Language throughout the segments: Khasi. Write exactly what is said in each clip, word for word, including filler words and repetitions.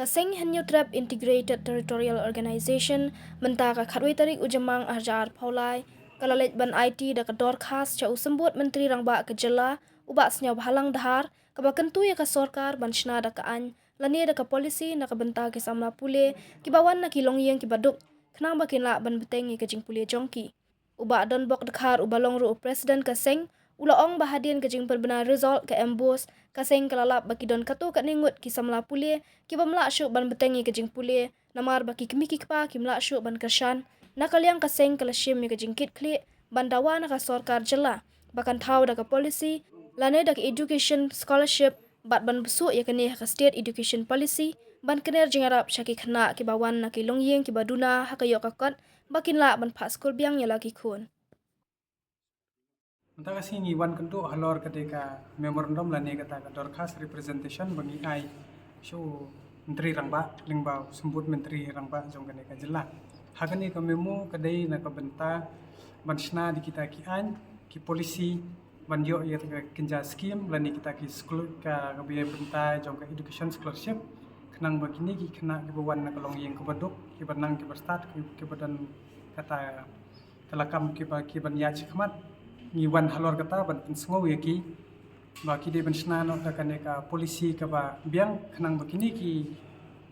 Ka Seng Hynñiewtrep Integrated Territorial Organization mynta ka khatwei tarik u Jymmang arhajar arphew lai ka la leit ban aiti da ka dorkhas sha u Symbud Myntri Rangbah ka jylla, u Bah Sniawbhalang Dhar, kaba kyntu ïa ka sorkar ban shna da ka aiñ lane da ka polisi na ka bynta ki samla pule kiba wan na ki longïing kiba duk, khnang ba kin lah ban bteng ïa ka jingpule jong ki. U Bah Donbok Dkhar uba long ruh u president ka seng u la ong ba hadien ka jingpynbna result ka MBOSE, ka seng ka la lap ba ki don katto katne ngut ki samla pule kibym lah shuh ban bteng ïa ka jingpule, namar ba ki kmie ki kpa kim lah shuh ban kyrshan. Na ka liang ka seng ka la shim ïa ka jingkitkhlieh ban dawa na ka sorkar jylla ba kan thaw da ka polisi lane da ka education scholarship, bad ban bsuh ïa kane ha ka State Education Policy ban kner jingïarap sha ki khynnah kiba wan na ki longïing kiba duna ha ka ïoh ka kot ba kin lah ban phah skul biang ïa la ki khun. Mynta ka sngi ngi wan kynduh halor ka dei ka memorandum lane kata ka dorkhas representation ba ngi ai sha u Myntri Rangbah lyngba u Symbud Myntri Rangbah jong kane ka jylla. Ha kane ka memo ka dei na ka bynta ban shna da kita ki aiñ, ki polisi, ban ïoh ïa ka kynja skim lane kita ki skul ka, ka bynta jong ka education scholarship, khnang ba kine ki khynnah kiba wan na ka longïing kaba duk, kiba nang kiba stad, ki, kiba don kata ka lakam kiba, kiban ïaid shakhmat. Ngi wan halor kata ban pynsngew ïa ki ba ki dei ban shna noh da kane ka polisi kaba biang, khnang ba kine ki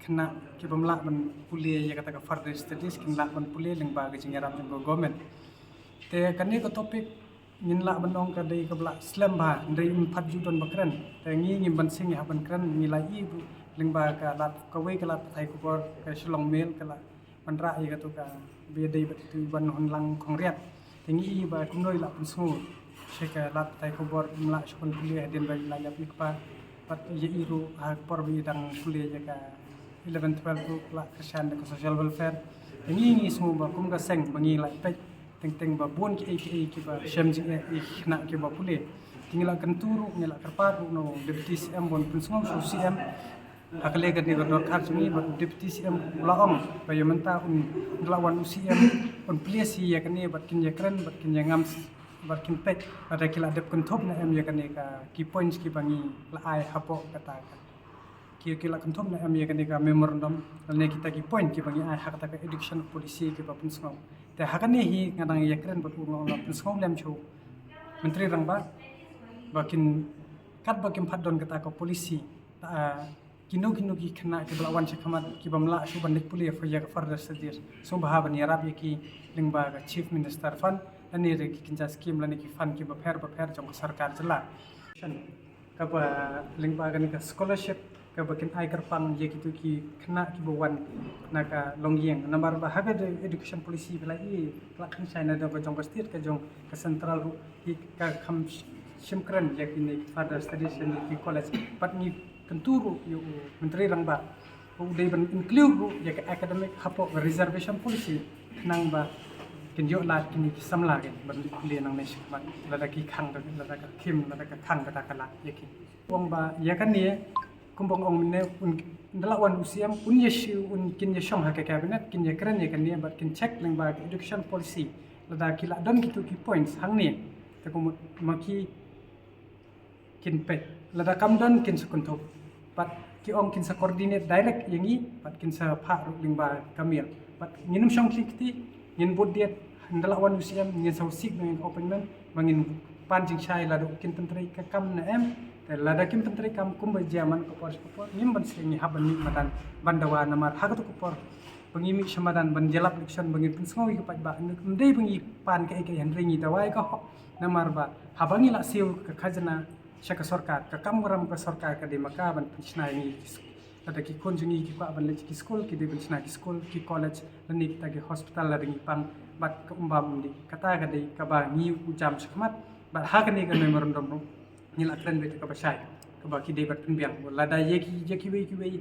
khynnah kibym lah ban pule ïa kata ka further studies kin lah ban pule lyngba ka jingïarap jong ka government. Te kane ka topic ngin lah ban ong ka dei kaba la slem bha, hynrei ym pat ju don ba kren. Te ngi ngim ban seng ïa ban kren, ngi la ïohi lyngba ka lad, kawei ka lad pathai khubor ka Shillong Mail ka la wanrah ïa katu kaba dei bad itu Bah Hunlang Khongriat. Te ngi ïohi ba kumno i la pynsngew sha ka lad pathai khubor, ym lah shuh ban pule hadien ba i la ïap i kpa, bad ïa i ruh ha ka por ba i dang pule ïa ka eleven twelve ruh la kyrshan da ka social welfare. Te ngi, ngi sngew ba kum ka seng ba ngi la peit teng teng ba bun kiei kiei kiba shem jingeh ïa ki khynnah kiba pule. Te ngi la kyntu ruh, ngi la kyrpad ruh na u Deputy CM ban pynsngew sha u CM ha ka lei kane ka dorkhar jong ngi, bad u Deputy CM u la ong ba ïa mynta un da la wan u CM un plie shi ïa kane bad kin ïakren bad kin ïangam bad kin peit lada ki la dep kynthup ne em ïa kane ka ki points kiba ngi la ai hapoh kata ka ki, ki la kynthup ne em ïa kane ka memorandum lane kita ki point kiba ngi ai ha kata ka education policy kiba pynsngew. Te ha kane hi nga dang ïakren bad u, nga la pynsngew lem sha u Myntri Rangbah ba kin, katba kim pat don kata ka policy, ta, kino kino ki khynnah kiba la wan shakhmat kibym lah shuh ban leit pule ïa ka further studies, sngewbha ban ïarap ïa ki lyngba ka Chief Minister Fund lane da ki kynja skim lane ki fund kiba pher ba pher jong ka sorkar jylla. Kaba lyngba kane ka scholarship kaba kin ai kyrpang ïa kitu ki khynnah kiba wan na ka longïing. Namar ba ha ka education policy ba la i, ka la khang shai na jong ka, jong ka state, ka jong ka central ruh, ki ka kham shim kren ïa kine ki further studies ïa ki college. Bad ngi kyntu ruh ïa u Myntri Rangbah u dei ban include ruh ïa ka academic hapoh ka reservation policy, khnang ba kin ïoh lad kine ki samla kin ban leit pule nangne shakhmat, lada ki khang, lada ka khim, lada ka khang kata ka lad ïa ki. Ong ba ïa kane, kumba ong mynne, un da la wan u CM un ïa shi, un kin ïa shong ha ka cabinet, kin ïa kren ïa kane bad kin check lyngba ka education policy lada ki la don kitu ki points hangne, te kumno ma ki kin peit. Lada kam don kin sa kynthup. Bad ki ong kin sa coordinate direct ïa ngi, bad kin sa phah ruh lyngba ka mail. Bad ngin ym shong khlieh kti, ngin bud diat, hynda la wan u CM ngin sa sik na ngin appointment, ba ngin pan jingshai lada kin pyntrei ka kam ne em. Te lada kim pyntrei kam kumba jia man ka por sha ka por, ngim ban seng, ngi hap ban mih madan ban dawa, namar ha katu ka por ba ngi mih sha madan ban ïalap election ba ngin pynsngew ïa ka paidbah, ym dei ba ngi pan kaei kaei, hynrei ngi dawa ïa ka hok. Namar ba haba ngi la siew ka khajna sha ka sorkar, ka kam waram ka sorkar ka dei ma ka ban pynshna ïa ngi ki sk-, lada ki khun jong ngi ki kwah ban leit ki skul, ki dei ban shna ki skul, ki college, lane kita ki hospital lada ngi pang, bad ka umbam um dei. Kata ka dei kaba ngi u jam shakhmat. Bad ha kane ka memorandum ruh ngi la kren beit kaba shai, kaba ki dei ban pynbiang lada ïa ki, ïa kiwei kiwei